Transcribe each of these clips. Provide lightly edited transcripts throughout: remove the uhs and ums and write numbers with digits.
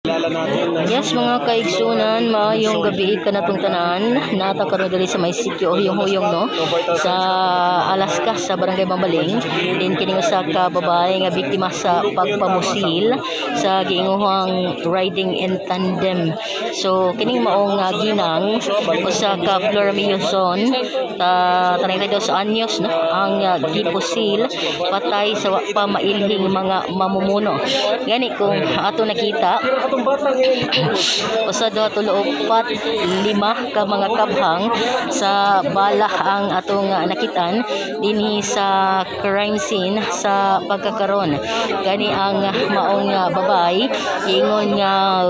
Kilala natin na Yes, mga kaigsunan, maayong gabi kanatong tanan. Naa ta karon diri sa may sitio Huyong-Huyong, no, sa Alaska, sa Barangay Mambaling. Din kining usa ka babae nga biktima sa pagpamusil sa giinguhang riding in tandem. So kining maong ginang usa ka Flora Mioson ta 32 anyos, no, ang gipusil patay sa wa pa mailhing mga mamumuno. Gani kung ato nakita, Atong bata ngayon usa, duha, tulo, upat, lima ka mga kabhang sa bala ang atong nakitan dinhi sa crime scene sa pagkakaron. Gani ang maong babay, ingon nga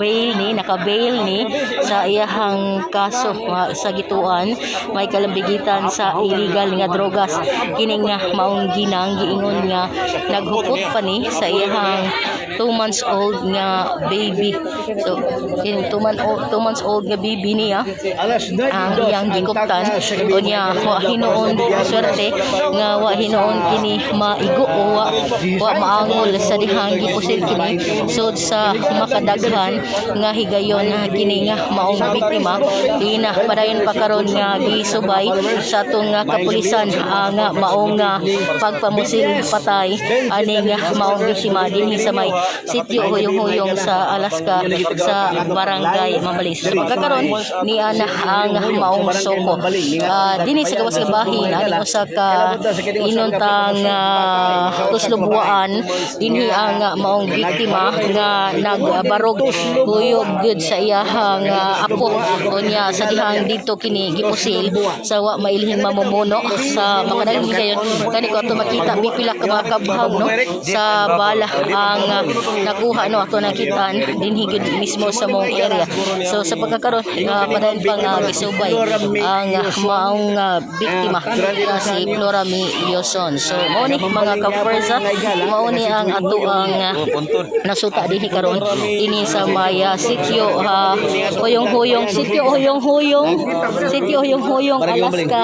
bail ni, naka-bail ni sa iyahang kaso sa gituan may kalambigitan sa illegal nga drogas. Kining nga maong ginang, giingon nga naghupot pa ni sa iyahang 2 months old nga baby. So, kining 2 months old nga baby niya Alas 9 ang iyang gikuptan. Unya wa hinuon, swerte nga wa hinuon kini maigo o wa maangol sa dihang gipusil kini sud sa makadaghan nga higayon kini nga maong biktima. Dina padayon pa karon nga gisubay sa atong nga kapulisan ang maong nga pagpamusil patay ani nga maong biktima dinhi sa may sitio Huyong-Huyong sa Alaska, sa Barangay Mambaling. So, sa pagkakaron ni ana ang maong soko. Dinhi sa gawas nga bahin ani usa ka inuntang tuslob-buhaan, dinhi ang maong biktima nga nagbarog huyog gud sa iyahang apo. Unya sa dihang didto kini gipusil sa wa mailhing mamumuno sa makadaghang higayon. Kani ko ato makita, pipila ka mga kabhang, no, sa bala ang nakuha, no, ato nakitaan dinhi gud mismo sa maong area. So sa pagkakaron, padayon pa nga gisubay ang maong biktima nga si Flora Yoson. So mao ni, mga kapersa, mao ni ang ato ang nasuta dinhi karon dinhi sa may sitio Huyong-Huyong, sitio Huyong-Huyong, sitio Huyong-Huyong, Alaska,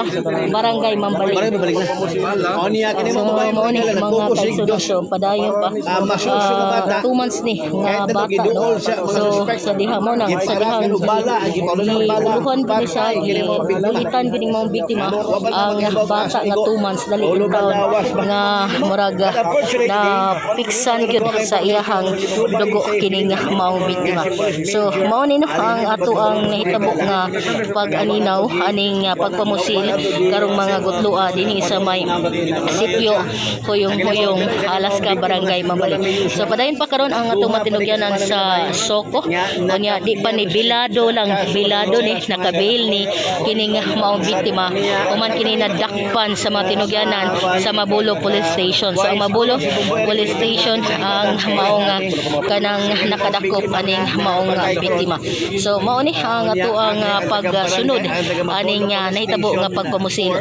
Barangay Mambaling. Barangay Mambaling na. O niya kini So mo babae mao ni, mga nagfocus sig kaigsunan, dos. so padayon pa. Masuso nga bata. 2 months ni nga Kahit na bata, no. giduol siya, mga So suspect. sa diha mo nang sa dihang Giparakan og bala, ang gipaulan og bala. giuluhan kini siya, Patay, kini mga biktima. gibulitan kining mga biktima ang bata nga 2 months dali Ulo in taon balawas ba? nga murag na piksan gyud sa iyahang dugo kining maong biktima. So mao ni, no, ang ato ang nahitabo nga pag-aninaw aning pagpamusil karong mga gutloa dinhi sa may sitio Huyong-Huyong, Alaska, Barangay Mambaling. So padayon pa karon ang atong matinugyanan sa Soko. Unya di pa ni bilado lang, bilado ni, nakabail ni kining maong biktima human kini nadakpan sa mga tinugyanan sa Mabolo Police Station. So ang Mabolo Police Station ang maong kanang nakadakop aning maong biktima. So mao ni ang ato ang pagsunod aning nahitabo nga pagpamusil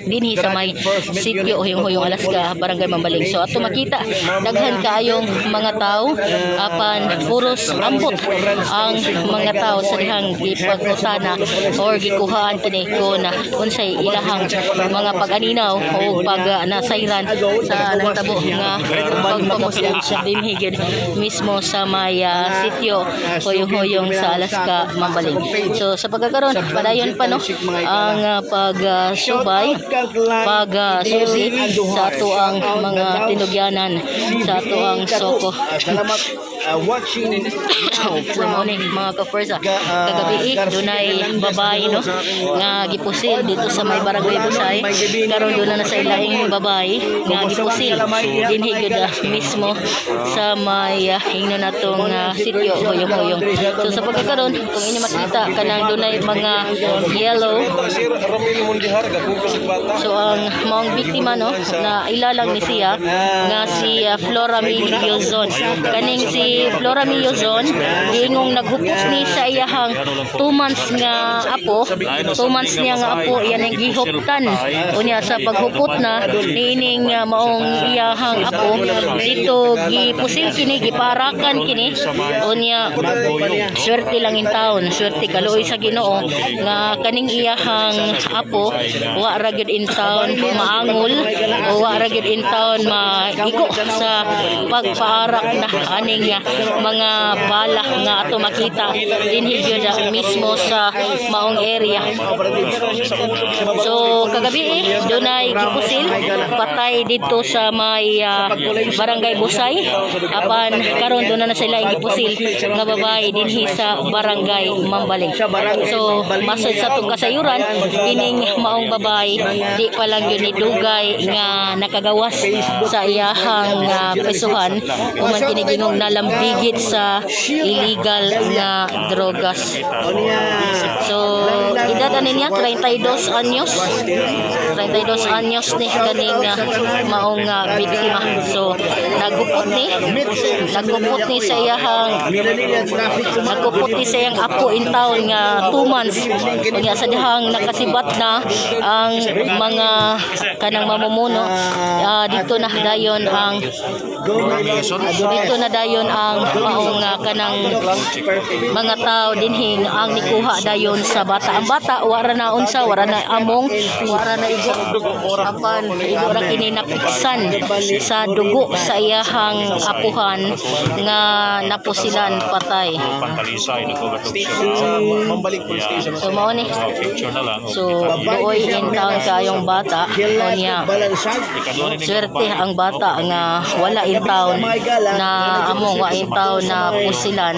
dinhi sa may sitio Huyong-Huyong, Alaska, Barangay Mambaling. So ato makita, daghan kaayong mga tao apan puros ambot ang mga tao sa dihang gipagutana or gikuhaan kini kon unsay ilahang mga pag-aninaw o pag nasayran sa nahitabo nga pagpamusil dinhi gyud mismo sa may sitio Huyong-Huyong sa Alaska, Mambaling. So sa pagkakaron, padayon pa, no, ang pagsubay, pag susi sa ato ang mga tinugyanan sa ato ang soko. Salamat watching now So from morning, mga kapersa, kagabi dunay babae, no, nga gipusil dito sa may Barangay Busay. Karon doon na sa ilaing babae nga gipusil dinhi gyud mismo sa may ingnon natong sitio Huyong-Huyong. So sa pagkakaron, kung inyo makita, kanang dunay mga yellow. Sir Romel Mundihar gagugos sa bata. So ang maong biktima, no, na ilalang ni siya nga si Flora Yozon. Kaning si Flora Yozon, giingong naghupot ni sa iyahang 2 months nga apo, 2 months niya nga apo iyan ang gihuptan. Unya sa paghupot na niining maong iyahang apo dito gipusil kini, giparakan kini. Unya swerte lang in town, swerte kaluoy sa Ginoo nga kaning iyahang apo wa ra gyud in town maangol o wa ra gyud in town maigo sa pagpaarak na aning mga bala nga ato makita dinhi gyud mismo sa maong area. So kagabi eh, dunay gipusil patay dito sa may barangay Busay, apan karon doon na sila gipusil nga babae dinhi sa barangay Mambaling. So masod sa atong kasayuran, ining maong babae di pa lang yun ni dugay nga nakagawas sa iyahang presuhan human kini gingong nalambigit sa illegal nga drogas. So, edad ani niya 32 anyos. 32 anyos ni kaning maong biktima. So, nagupot ni sa iyahang nagupot ni sa iyang apo in town nga 2 months. Unya sa dihang nakasibat na ang mga kanang mamumuno, dito na dayon ang maong kanang mga tao dinhi ang nikuha dayon sa bata. Ang bata wara na unsa, wara na among, wara na igo. Apan igo ra kini napiksan sa dugo sa iyahang apuhan nga napusilan patay. Pantalisay, nagkugatog siya. Mambaling Police Station. So mao ni. Picture na lang. So buoy in town kayong bata unya. Swerte ang bata nga wala in town na among wa in town na pusilan,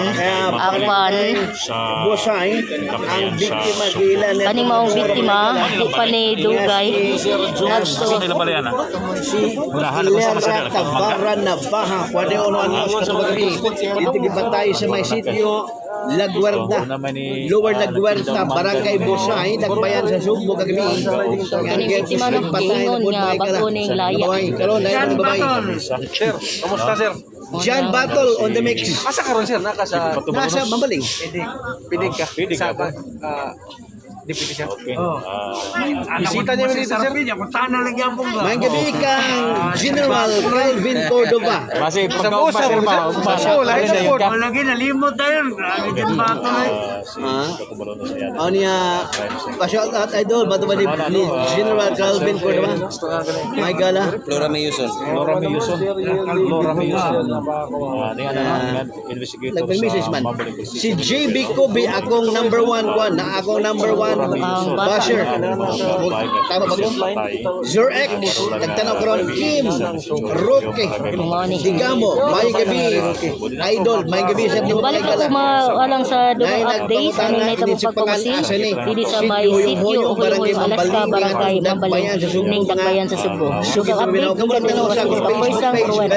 apan Sa Busay, ang biktima gila na kaning maong biktima di pa ni dugay nagto nila bala yan, ah. Si Lera Tavara Navaja, pwede ono ano sa kagabi. Dito gibatay sa may sitio Laguerta, Lower Laguerta, Barangay Busay, Dagbayan sa Sugbo kagabi. Kaning biktima no giingon nga bago ning laya. Karon na yung babae. Sir, kamusta, sir? John Battle on the mix. Asa karon, sir? Naka sa Nasa Mambaling. Pinig ka. Pinig Sa ka. Deputy sir. Okay. Bisita niyo dito, sir. Maayong gabi kang General Calvin Cordova. Kasi Sa busa, sir. Sa busa, lahi sa board. Lagi nalimot tayo. Grabe din bato na. Ano niya, pa-shout out idol, bato ba ni General Calvin Cordova? May gala. Flora Mayuson. Laura Mayuson. Laura Mayuson. Ni ano na, investigator Nagme-message sa man. Mambaling Police Si JB Kobe akong number one kwan, na akong number one Ang bata. basher. Tama ba ko? Sir X, nagtanaw karon Kim Roque Digamo, may gabi idol, may gabi sa Balik ako maalang sa dugang update ani na itong pagpamusil dili sa may sitio Hoyohoy, Alaska, Barangay Mambaling ning Dakbayan sa Sugbo. Dugang update gikan sa Papuysang Ruel.